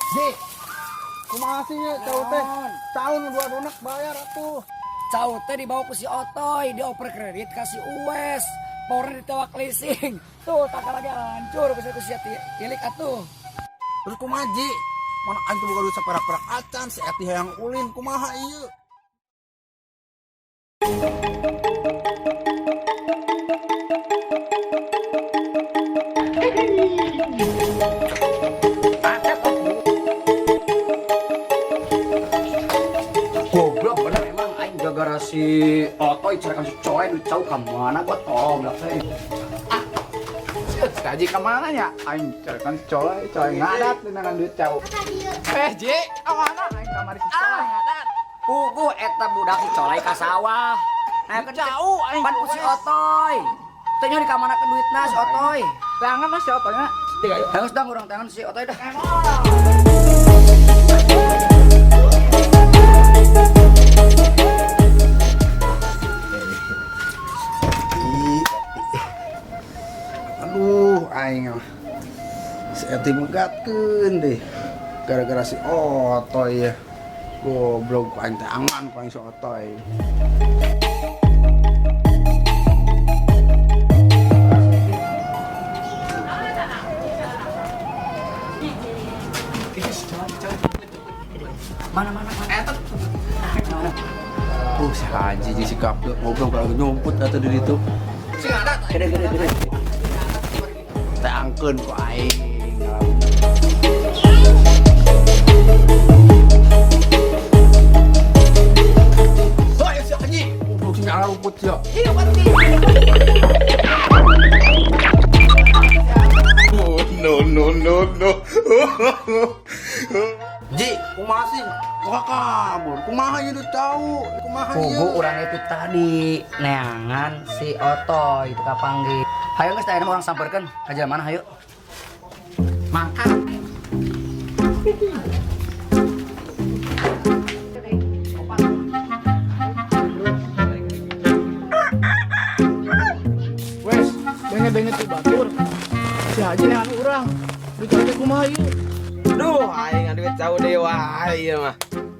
Ji, kumaha sih nya cau teh? Cau nu dua donak bayar atuh. Cau teh dibawa ku si Otoy, dioper kredit kasih Uwes. Powernya ditewak leasing. Tuh, tak lagi hancur ku si Tilik atuh. Terus kumaha Ji? Mana aing tuh boga duit saperak-perak acan si Eti hayang ulin kumaha ieu? Goblok bener emang aing gara-gara si Otoy cerakan si Coy duit cau ka mana gua toblak teh. Si Haji kemana ya? Aing carikan si Coy, Coy ngadat dengan duit cau. Eh, Ji, kemana? Aing kamari si Coy ngadat. Puguh eta budak si Colai ka sawah. Nah, kan Cau, aing pan ku si Otoy. Teh nya dikamanakeun duitna si Otoy. Tangan lah si Otoynya. Harus dong urang tangan si Otoy dah. Aduh, aing mah. Si Eti megatkeun deh. Gara-gara si Otoy ya. Goblok ku aing teh angan ku aing si Otoy. Mana mana mana. Eta. Mana? Si Haji jeung si Kapil ngobrol kalau nyumput atuh di ditu. Si ngadat. Gede gede gede. Teh angkeun ku aing. Hoi si Haji, goblok si nyala rumput sia. Iya, pasti. Oh, no no no no. Ji, kumaha sih? Wah kabur, kumaha ieu cau? Kumaha ieu? Puguh urang itu tadi neangan si Otoy itu kapanggih. Hayo geus teh urang samperkeun ka jalan mana hayo. Mangkat. Wes, denge-denge tuh batur. Si Haji neangan urang. Duit cau teh kumaha ieu? Duh, aing duit cau deui wae ieu mah.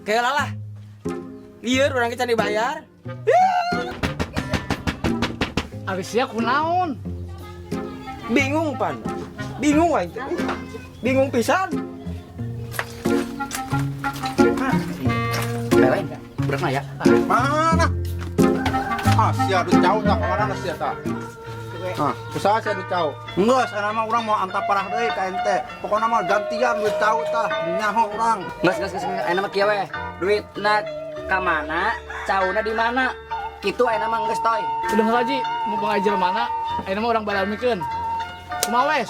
Keula lah. Lieur urang ge can dibayar. Ari sia kunaon? Bingung pan. Bingung aing teh. Bingung pisan. Lain, budakna ya. Mana? Ah, sia duit cau tah kamana sia tah? Ah, usaha sia duit cau. Enggeus, ana mah urang mau anta parah deui ka ente. Pokona mah gantian duit cau tah, nyaho urang. Geus geus geus ayeuna mah kieu we. Duitna ka mana, cauna di mana? Kitu ayeuna mah geus toy. Udah Haji, mau pengajar mana? Ayeuna mah urang balamikeun. Kumaha wes?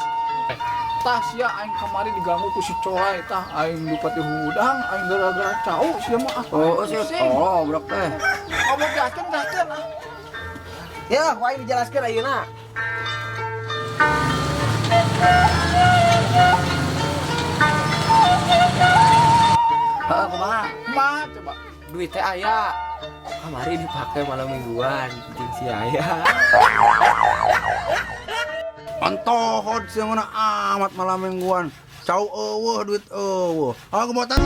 Tah sia aing kamari diganggu ku si Coy tah aing dipati hudang aing gara-gara cau sia mah ah. Oh, sia. Oh, budak teh. Ngomong jelaskeun jelaskeun ah. Ya, ku aing dijelaskeun ayeuna. Heeh, kumaha? Kumaha coba? Duit teh aya. Kamari dipake malam mingguan jeung si aya. Antohod sia mana amat malam mingguan. Cau eueuh duit eueuh. Ah, gemotan.